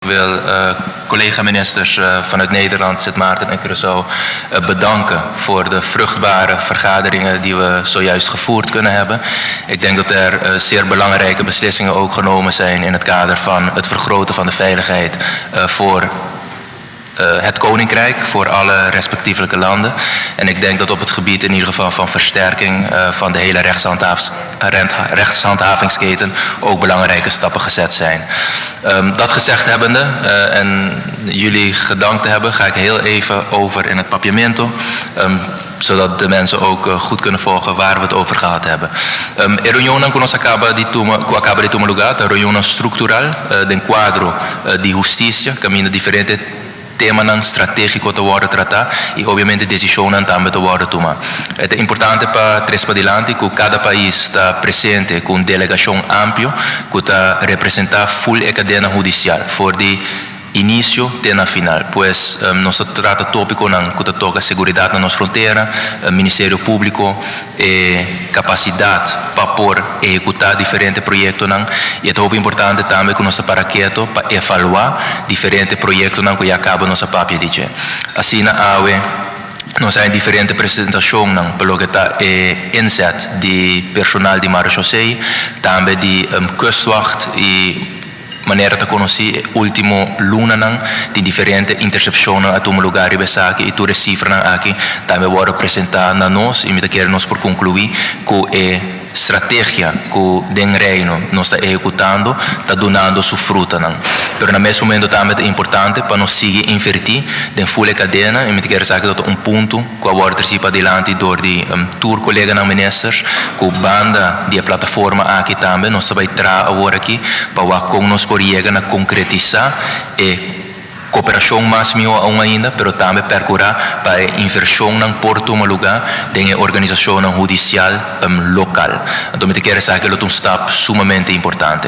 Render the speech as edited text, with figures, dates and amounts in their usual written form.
Wil collega-ministers vanuit Nederland, Sint Maarten en Curaçao bedanken voor de vruchtbare vergaderingen die we zojuist gevoerd kunnen hebben. Ik denk dat er zeer belangrijke beslissingen ook genomen zijn in het kader van het vergroten van de veiligheid voor het Koninkrijk, voor alle respectievelijke landen. En ik denk dat op het gebied in ieder geval van versterking van de hele rechtshandhavingsketen ook belangrijke stappen gezet zijn. Dat gezegd hebbende en jullie gedankt te hebben, ga ik heel even over in het Papiamento, zodat de mensen ook goed kunnen volgen waar we het over gehad hebben. E reunion ku nos a kaba di tuma, ku a kaba di tuma lugá, e reunion struktural den kuadro di hustisia, kaminda diferente temanan stratégiko ta wòrdu tratá i obviamente desishonnan tambe ta wòrdu tumá. Ta importante pa trese padilanti ku kada pais ta presente ku un delegashon amplio ku ta representá full e kadena hudisial for di inisio te na final. Pues nos ta trata tópikonan ku ta toka seguridat na nos frontera, Ministerio Públiko, e kapasidat pa por ehekutá diferente proyektonan i ta hopi importante tambe ku nos ta para ketu pa evaluá diferente proyektonan ku ya kaba nos a papia di dje. Asina awe nos a diferente presentashonnan pa loke ta e inzet di personal di Marechaussee, tambe di Kustwacht i manera ta konosí, último lunanan di diferente intersepshonnan a tuma lugá riba esaki i tur e sifranan aki tambe a wòrdu presentá na nos i mi ta kere nos por konkluí ku e strategia ku den Reino nos ta ehekutando ta dunando su frutanan. Pero na mes momento tambe ta importante pa nos sigui invertí den full e kadena i mi ta kere esaki ta un punto ku a wòrdu tresí padilanti dor di tur koleganan ministers ku banda di e plataforma aki tambe nos ta bai traha awor aki pa wak kon nos por yega na konkretisá e kooperashon mas mihó aún ainda, pero tambe perkurá pa e invershonnan por tuma lugá den e organisashonnan hudisial lokal. Anto mi ta kere esaki lo ta un stap sumamente importante.